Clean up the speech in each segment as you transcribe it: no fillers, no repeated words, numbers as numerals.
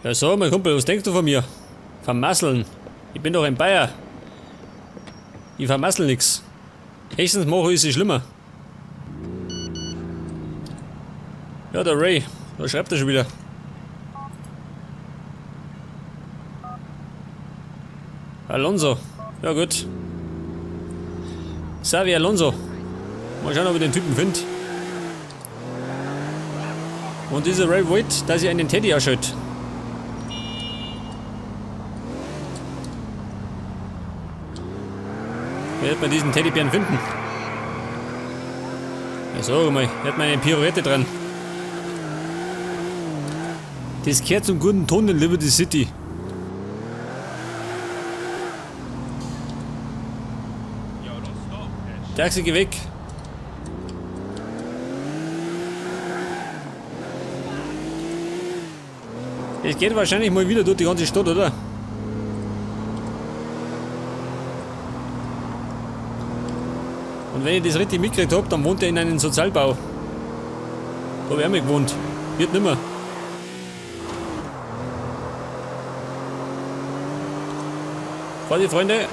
Ja so, mein Kumpel, was denkst du von mir? Vermasseln. Ich bin doch ein Bayer. Ich vermassel nix. Höchstens mache ich es schlimmer. Ja, der Ray, da schreibt er schon wieder. Alonso. Ja gut. Xavi Alonso. Mal schauen, ob ich den Typen finde. Und dieser Ray wollte, dass ich einen Teddy ausschalte. Wer wird man diesen Teddybären finden? Ja, sag mal, er hat meine Pirouette dran. Das gehört zum guten Ton in Liberty City. Taxi, geh weg. Es geht wahrscheinlich mal wieder durch die ganze Stadt, oder? Und wenn ich das richtig mitgekriegt hab, dann wohnt er in einem Sozialbau. Da hab ich auch mal gewohnt. Wird nimmer. Warte, Freunde.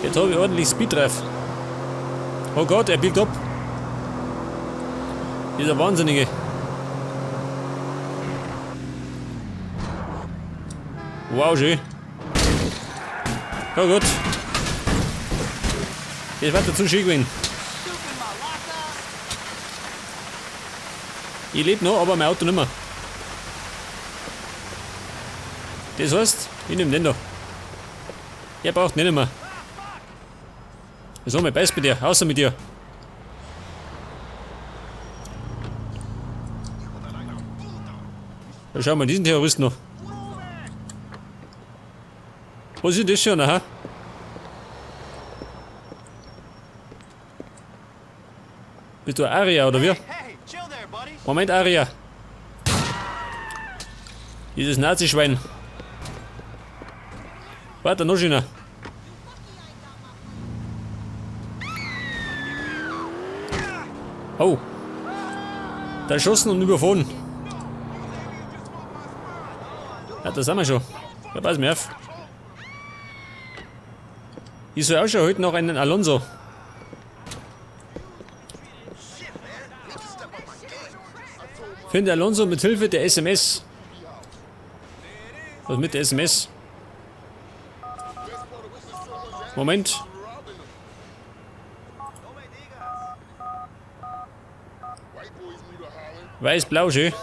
Jetzt hab ich ordentlich Speed drauf. Oh Gott, er biegt ab. Dieser Wahnsinnige. Wow, schön. Ja gut. Das war dazu schön gewesen. Ich lebe noch, aber mein Auto nicht mehr. Das heißt, ich nehme den da. Er braucht nicht mehr. So, mein beiß mit dir, außer mit dir. Da schauen wir diesen Terroristen noch. Was ist das schon, aha? Bist du Aria oder wie? Moment, Aria. Dieses Nazi-Schwein. Warte, noch schöner. Oh. Da erschossen und überfahren. Ja, da sind wir schon. Ja, pass mir auf. Ich soll auch schon heute noch einen Alonso. Finde Alonso mit Hilfe der SMS. Was mit der SMS? Moment. Weiß-blau, schön.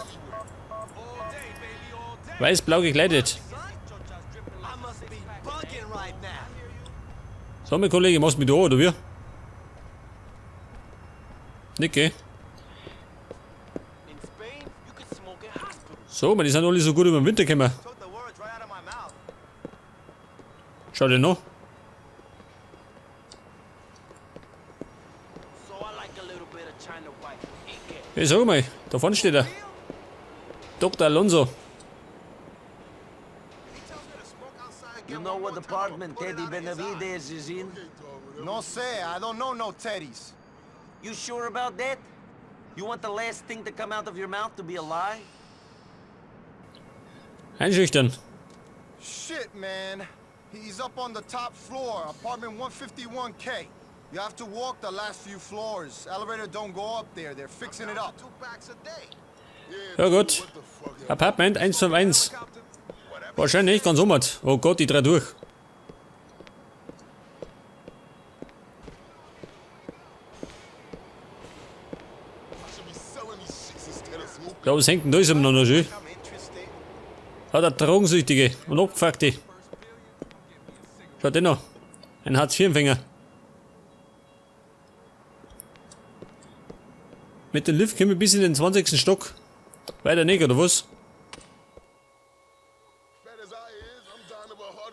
Weiß-blau gekleidet. So, mein Kollege, machst du mich da, oder wie? Nicht, gell? So, man, die sind alle so gut über den Winter gekommen. Schau dir noch. Hey, sag mal, da vorne steht er. Dr. Alonso. You know what apartment Teddy Benavides is in? No sé, I don't know no Teddies. You sure about that? You want the last thing to come out of your mouth to be a lie? Einschüchtern. Shit, man. He's up on the top floor, apartment 151K. You have to walk the last few floors. Elevator don't go up there. They're fixing it up. Ja gut. Apartment 151. Wahrscheinlich ganz oben. Oh Gott, ich dreh durch. Ja, was hängt denn da ist noch schön? Hat er Drogensüchtige und Abgefuckte. Schaut den noch. Ein Hartz-IV-Empfänger. Mit dem Lift kommen wir bis in den 20. Stock. Weiter nicht, oder was?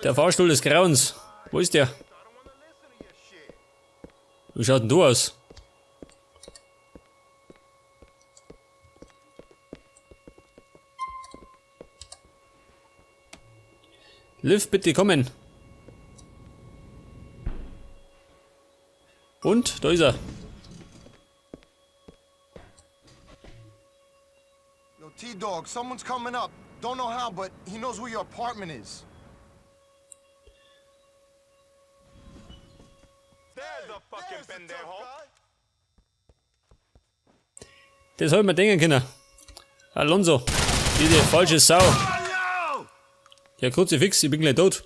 Der Fahrstuhl des Grauens. Wo ist der? Wie schaut denn du aus? Lift, bitte kommen. Und, da ist er. Yo, Yo, T-Dog, someone's coming up. Don't know how, but he knows where your apartment is. There's a fucking There's the tough pendejo. guy. Das hab ich mir denken können. Alonso, diese falsche Sau. Ja, Kruzifix, ich bin gleich tot.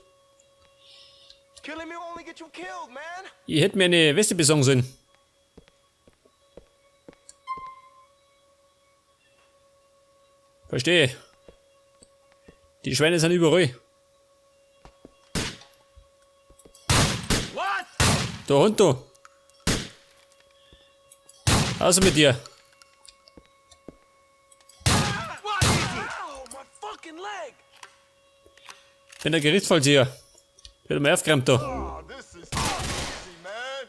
Killing me will only get you killed, man. Ich hätte mir eine Weste besorgen sollen. Verstehe. Die Schweine sind überall. What? Da Hund, du. Also mit dir. What is it? Ow, my fucking leg. Bin der Gerichtsvollzieher. Wird mir aufgeräumt da. Oh, this is easy, man.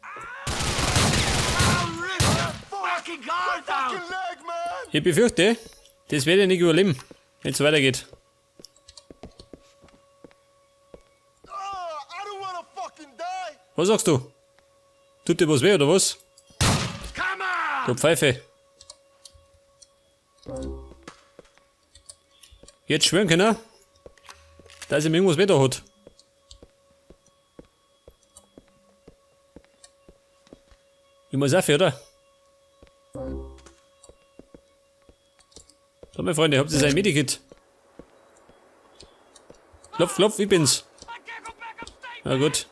I'll rip the fucking guard down. Fucking leg, man. Ich befürchte, das werde ich nicht überleben, wenn es weitergeht. I don't wanna fucking die. Was sagst du? Tut dir was weh oder was? Come on! Du Pfeife. Jetzt schwören können, dass ihm irgendwas weh da hat. Ich muss auf, oder? So, meine Freunde, habt ihr sein Medikit? Klopf, klopf, ich bin's. Na gut.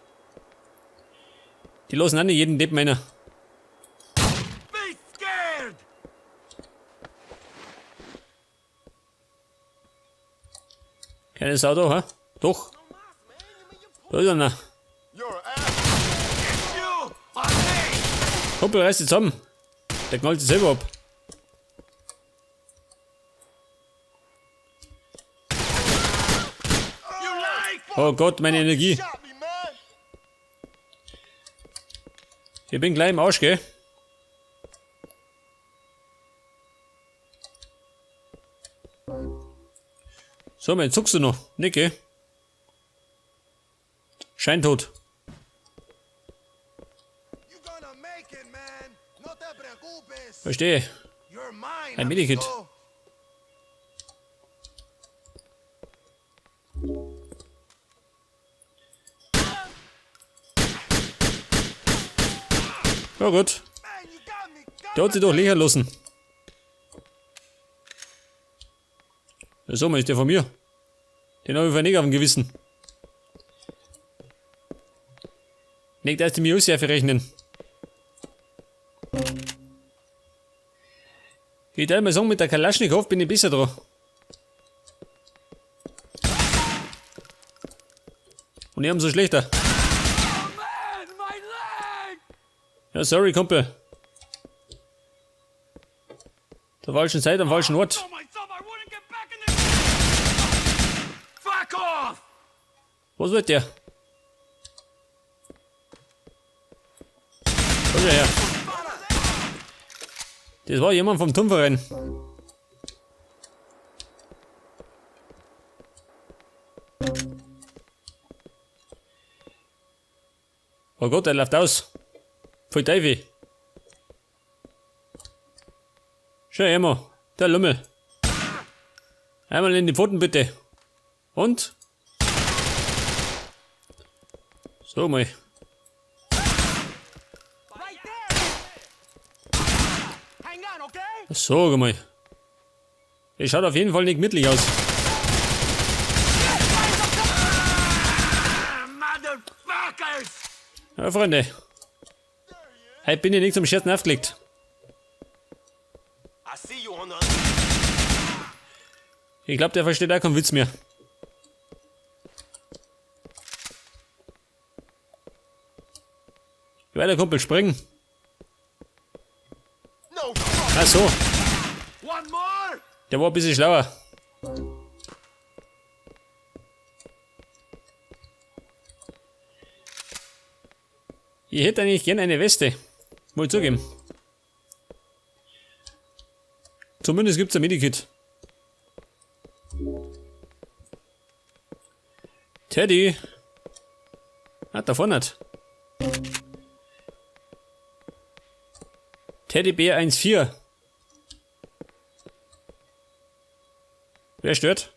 Die lassen auch nicht jeden Deppen einer. Be scared! Keine Sau da, hä? Doch. Da ist einer. You're an ass. You are me! Kumpel, reiß dich zusammen. Der knallt sich selber ab. You like? Oh Gott, meine Energie. Shot me, man. Ich bin gleich im Arsch, gell? So, mein, zuckst du noch? Nicht, gell? Scheintot. You gonna make it, man. No te preocupes. Verstehe. You're mine, Ein Medikit. amigo. Ja gut. Man, you got me. Der hat sich doch lächeln lassen. Ja, so, man, ist der von mir. Den habe ich nicht auf dem Gewissen. Nicht, dass die mir auch verrechnen. Ich darf mal sagen, mit der Kalaschnikow bin ich besser dran. Und ich umso schlechter. Oh man, my leg! Ja, sorry, Kumpel. Zur falschen Zeit am falschen Ort. Told myself I wouldn't get back in the. Fuck off! Was wird der? Komm schon her. Das war jemand vom Turnverein. Oh Gott, er läuft aus. Voll Teufel. Schau her, der Lümmel. Einmal in die Pfoten bitte. Und? So mal. Right there! Hang on, okay? So mal. Es schaut auf jeden Fall nicht gemütlich aus. Motherfuckers! Ja, Freunde. Heute bin ich nicht zum Scherzen aufgelegt. I see you on the. Ich glaube, der versteht auch keinen Witz mehr. Weiter, Kumpel, springen. No fuck. Ach so, One more! der war ein bisschen schlauer. Ich hätte eigentlich gern eine Weste. Muss ich zugeben. Zumindest gibt's ein Medikit. Teddy. Ah, da vorne hat. Teddy Bär 1,4. Wer stört?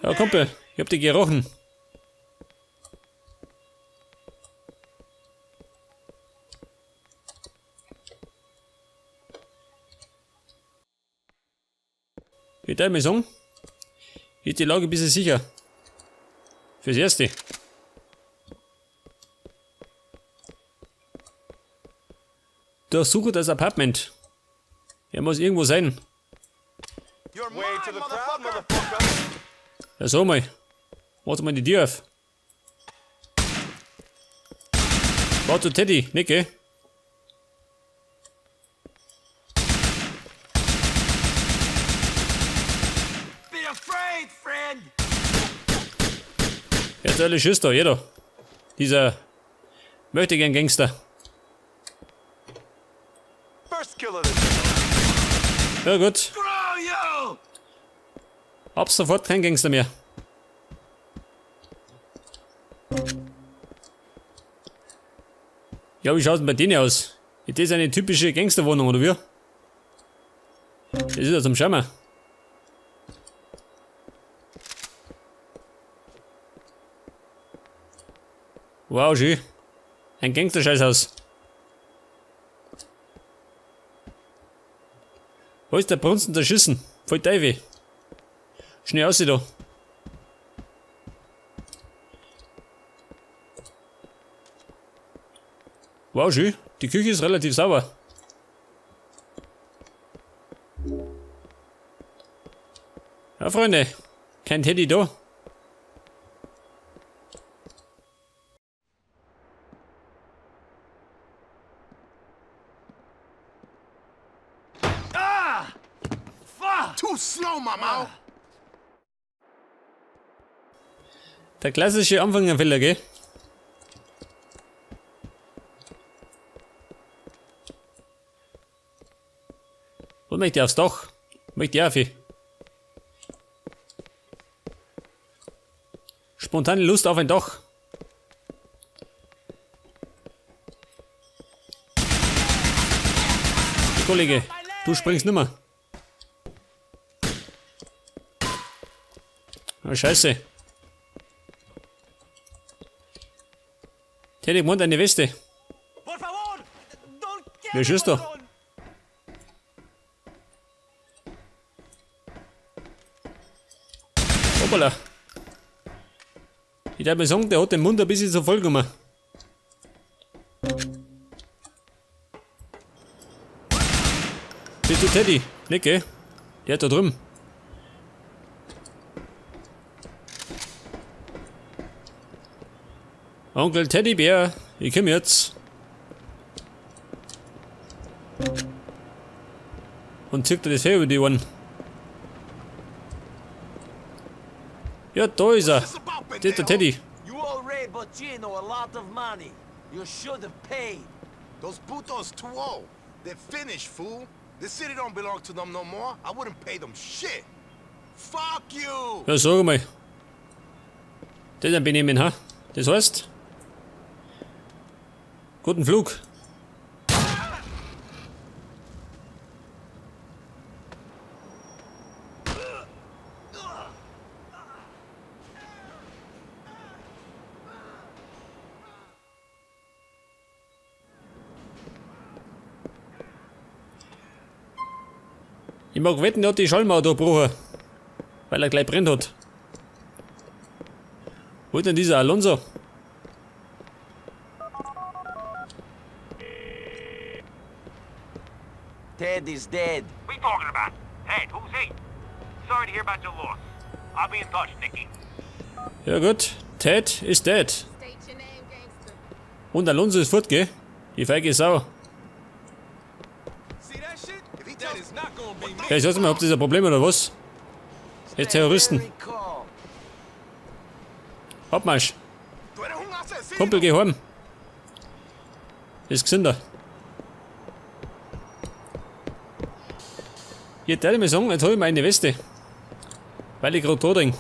Ja, Kumpel, ich hab dich gerochen. Ich darf mal sagen, ist die Lage ein bisschen sicher. Fürs Erste. Durchsuche das Apartment. Er muss irgendwo sein. Ja, so mal. Mach mal die Tür auf. Warte, Teddy, nicht, gell? Jetzt alle Schiss da, jeder. Dieser möchte gern Gangster. Ja gut. Ab sofort kein Gangster mehr. Ja, wie schaut's denn bei denen aus? Ist das eine typische Gangsterwohnung, oder wie? Das ist ja zum Schirmer. Wow, schön. Ein Gangster-Scheißhaus. Wo ist der Brunsten der Schüssen? Voll Teufel. Schnell aus da. Wow, schön. Die Küche ist relativ sauber. Ja, Freunde. Kein Teddy da. Too slow, Mama. Der klassische Anfängerfehler, gell? Wo möchte ich aufs Dach? Möchte ich auf. Spontane Lust auf ein Dach. Kollege, du springst nimmer. Oh, Scheiße. Teddy meint eine Weste. Wer schießt da? Hoppala. Ich darf mal sagen, der hat den Mund ein bisschen zu voll genommen. Bist du Teddy? Nicht, gell? Der hat da drüben. Onkel Teddybär, ich komm jetzt. Und zieht er das Fell über die Ohren. Ja, da ist er. Das ist der Teddy. You owe Ray Boccino a lot of money. You should have paid. Those putos too old. They're finished, fool. The city don't belong to them no more. I wouldn't pay them shit. Fuck you! Ja, sag mal. Das ist ein Benehmen, ha? Das heißt, guten Flug. Ich mag wetten, er hat die Schallmauer da gebrochen, weil er gleich brennt hat. Wo ist denn dieser Alonso? Ted is dead. What are you talking about? Ted, who's he? Sorry to hear about your loss. I'll be in touch, Nicky. Ja gut, Ted is dead. State your name, gangster. Und Alonso ist fort, gell? Die feige Sau. Ja, ich weiß nicht mehr, ob das ein Problem oder was? Jetzt Terroristen. Abmarsch. Kumpel, geh heim. Ist gesünder. Jetzt werde ich mir sagen, jetzt hol ich mir eine Weste. Weil ich gerade da drin.